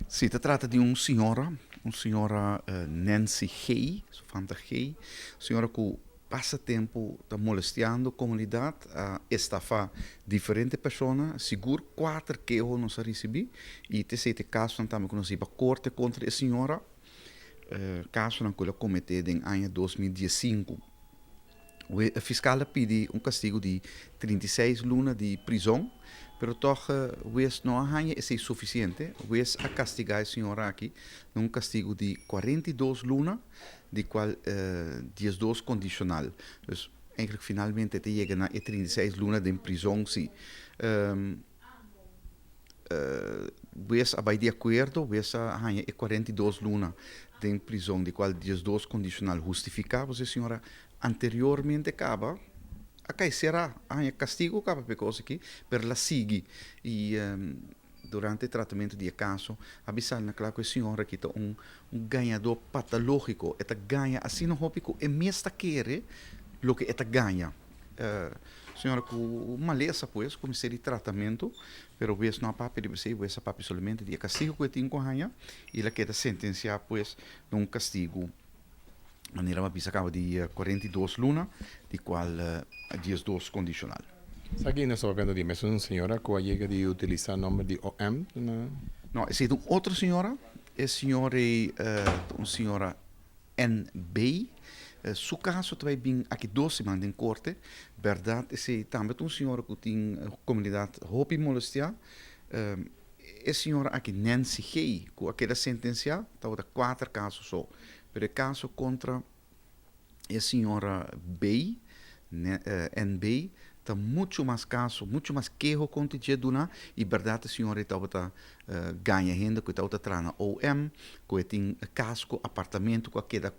Si, ta trata di un señora, un señora Nancy G, su fam ta G, señora ku pasa tempu ta molestiando komunidat, a estafá diferente persona, sigur kuater keho nos a risibí i ta esei ta e kasonan tambe ku nos a hiba korte kontra e señora, kasonan ku el a kometé den aña 2015. E fiskal a pidi un kastigu di 36 luna di prizon, pero tòg hues no a haña esei sufisiente. Hues a kastigá e señora aki na un kastigu di 42 luna, di kual 12 kondishonal. Dus eigenlijk finalmente e ta yega na e 36 luna den prizon si. Hues a bai di akuerdo, hues a haña e 42 luna den prizon, di kual 12 kondishonal hustifiká. Pues e señora anteriormente kaba a kai será, a haña kastigu kaba pa e kos aki, pero el a sigui. I durante e tratamentu di e kaso a bisa na kla ku e señora aki ta un gañadó patalógiko. E ta gaña asina hopi ku e mes ta kere loke e ta gaña. Señora ku malesa pues ku mester di tratamentu, pero hues no a papia riba esei, hues a papia solamente di e kastigu ku e tin ku haña i el a keda sentensiá pues na un kastigu manera mi a bisa kaba di 42 luna, di kual 12 kondishonal. Sa ki nos ta papiando di mesun señora ku a yega di utilisá nòmber di OM na. No, esei ta un otro señora, e señora ei ta un señora NB. Su kaso ta bai bin aki dos siman den korte. Bèrdat esei tambe ta un señora ku tin komunidat hopi molestiá. E señora aki Nancy G. ku a keda sentensiá tabata kuater kaso so. Pero e kaso kontra e señora B. NB. Ta muchu mas kaso, muchu mas keho kontra dje duna i bèrdat e señora ei tabata gaña hende ku e tabata traha na OM, ku e tin kas ku apartamento ku a keda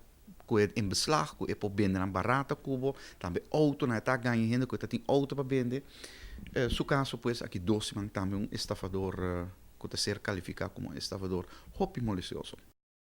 ku e en beslag ku e por bende nan barata ku bo, tambe outonan e ta gaña hende ku e ta tin outo pa bende. Su kaso pues aki dos siman tambe un estafador ku ta ser kalifiká komo estafador hopi molesioso.